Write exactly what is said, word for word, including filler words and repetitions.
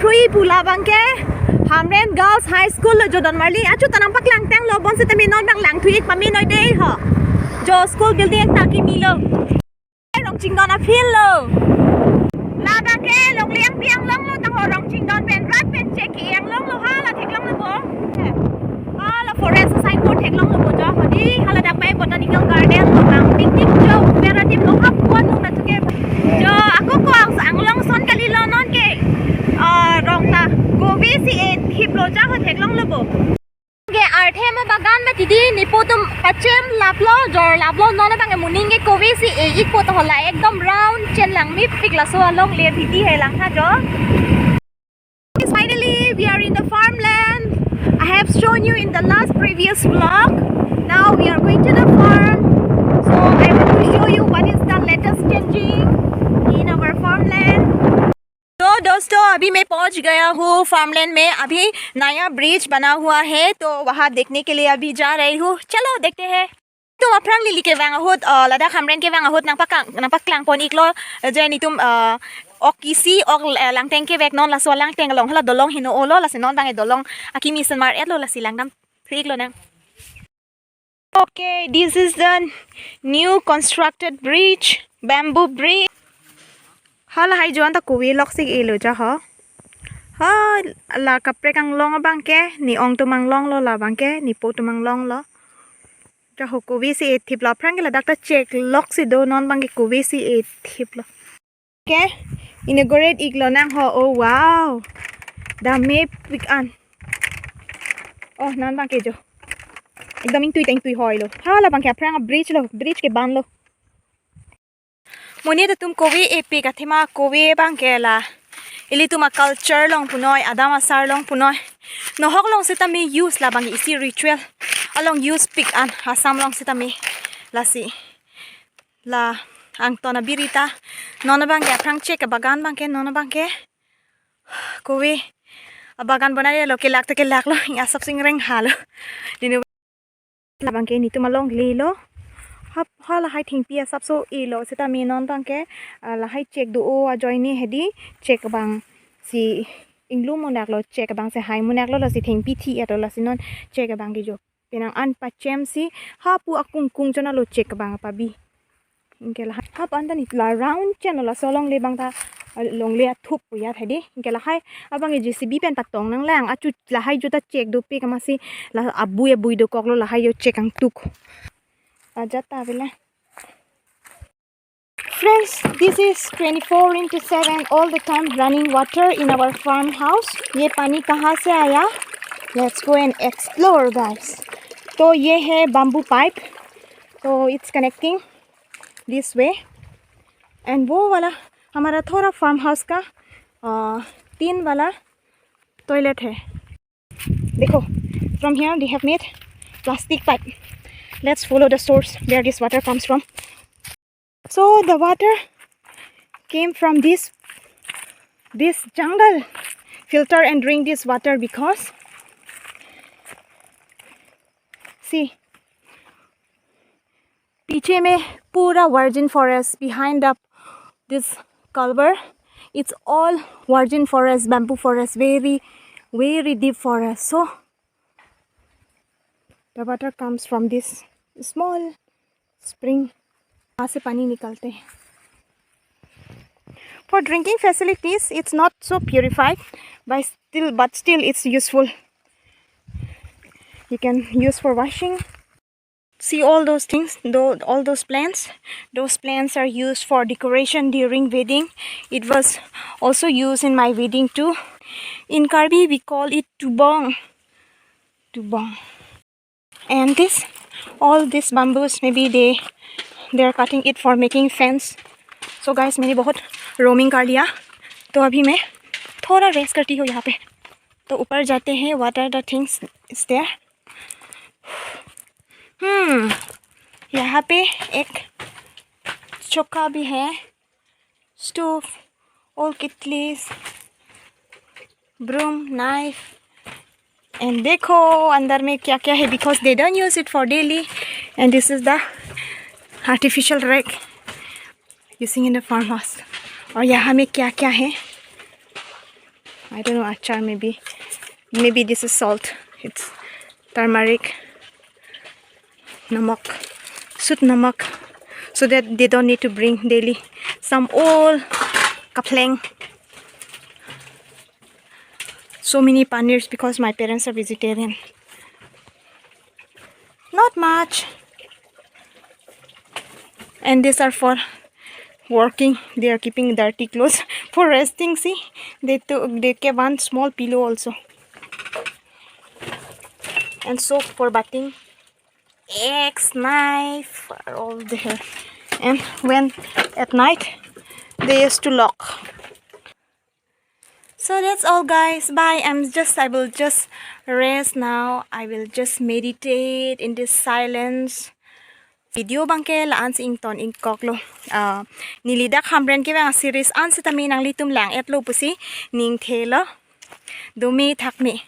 Ui, pu labang ke Hamren Girls High School lo jo, don marli. Achu ta nangpaklang tanglo, bonsitame non abang langthu-ik pame noi dei ho. Jo school building ekta kimi lo. Rongchingdon a-field lo. Labang ke longle angpi anglong lo, ta ho Rongchingdon pen rat pen chek ke anglong lo, hala theklonglo bo. Hala forest signboard theklonglo bo jo, hodi hala dak pai botanical garden lo, bang picnic jo, beradim lo, hap kuan lo na thuke. Jo, ako ko ang, anglong ason kali lo non ke. Ah, rong ta kove si e thip lo jo, ho theklonglo bo. Ke arthe ma bagan ma tidi, nepo atum pachem laplo, jor laplo, non abang ke moning ke kove si e-ikpo, to hala ekdom round chen langmepik, laso alongle tidi hai langtha jo. Finally, we are in the farmland. I have shown you in the last previous vlog. Now we are going to the farm. So I want to show you what is the latest changing in our farmland. तो दोस्तों, अभी मैं पहुंच गया हूँ फार्मलैंड में। अभी नया ब्रिज बना हुआ है, तो वहाँ देखने के लिए अभी जा रही हूँ। चलो देखते हैं। Netum aphrang neli kevang ahut, uh, ladak Hamren kevang ahut nangpaklang, nangpaklang pon-iklo, je netum, uh, ok isi, ok, uh, langteng kevek, non laso langteng along hala dolong heno-olo, lasi non abang ke dolong akimi sen mar-etlo, lasi langdam thu-iklo nang. Okay, this is the new constructed bridge, bamboo bridge. Hala hai jo-an ta kove lok si elo ja ho. Ha, la kaprek anglong abang ke, ne ong atum anglong lo labang ke, nepo atum anglong lo. Ja ho kove si e thip lo, aphrang ke ladak ta chek lok si do, non abang ke kove si e thip lo. Ke inaugurate-iklo nang ho. Oh wow. Damepik an. Oh, non abang ke jo. Ekdom ingtui ta ingtui hoi lo. Hala abang ke aphrang a-bridge lo, bridge ke ban lo. Monit atum kove epik athema, kove abang ke la ilitum a-culture along punoi, adam asar along punoi. Nohok along sitame use, labang ke isi ritual along use pik an, Assam along sitame. Lasi la angton abirita. Non abang ke aphrang chek abagan abang ke, non abang ke kove abagan bonai lo, kelak ta kelak lo, asap sing reng halo. Dinu labang ke netum alongle lo. Hap, hala hai thengpi asapso elo, sitame non abang ke, ah, lahai chek do-o ajoine hedi, chek abang si inglu munak lo, chek abang si hai munak lo, lasi thengpi thi-et lo, lasi non chek abang ke jo. Penang an pachem si, hapu akungkung chona lo chek abang pabi. Anke lahai hap an ta ne la round chen lo, laso alongle abang ta, ah, longle athup pu ya thadi. Anke lahai abang ke J C B pen patong nanglang. Achu lahai jo ta chek dopik, amatsi la abui abui dokok lo lahai jo chek angtuk. Ajat ta bela. Friends, this is twenty-four into seven all the time running water in our farmhouse. ये पानी कहाँ से आया? Let's go and explore, guys. तो ये है bamboo pipe, तो it's connecting this way, and वो वाला हमारा थोड़ा farmhouse का, अ, टीन वाला टॉयलेट है। देखो, from here they have made plastic pipe. Let's follow the source where this water comes from. So the water came from this, this jungle filter and drink this water because, see, पीछे में पूरा virgin forest, behind the, this culvert, it's all virgin forest, bamboo forest, very, very deep forest. So the water comes from this small spring. यहाँ से पानी निकालते हैं। For drinking facilities, it's not so purified, but still, but still it's useful. You can use for washing. See all those things, though, all those plants. Those plants are used for decoration during wedding. It was also used in my wedding too. In Karbi, we call it tubong. Tubong. And this, all these bamboos, maybe they, they are cutting it for making fence. So guys, मैंने बहुत roaming कर लिया, तो अभी मैं थोड़ा rest करती हूँ यहाँ पे। तो ऊपर जाते हैं, what are the things is there? हम्म, यहाँ पे एक चक्का भी है, stove, old कितलीस, broom, knife, and देखो अंदर में क्या क्या है, because they don't use it for daily. And this is the artificial rack using in the farmhouse. और यहाँ में क्या क्या है, I don't know, achar maybe. Maybe this is salt. It's turmeric. Namak. Sut namak. So that they don't need to bring daily. Some old kapleng. So many panirs because my parents are vegetarian. Not much. And these are for working. They are keeping dirty clothes for resting. See, they took, they kept one small pillow also. And soap for bathing. Axe, knife are all there. And when at night, they used to lock. So that's all, guys. Bye. I'm just, I will just rest now. I will just meditate in this silence. Video abangke la-an si ington ingkoklo. Ah, neli dak Hamren kevang a-series an sitame nanglitum lang-etlo pusi ningthelo. Dome thakme.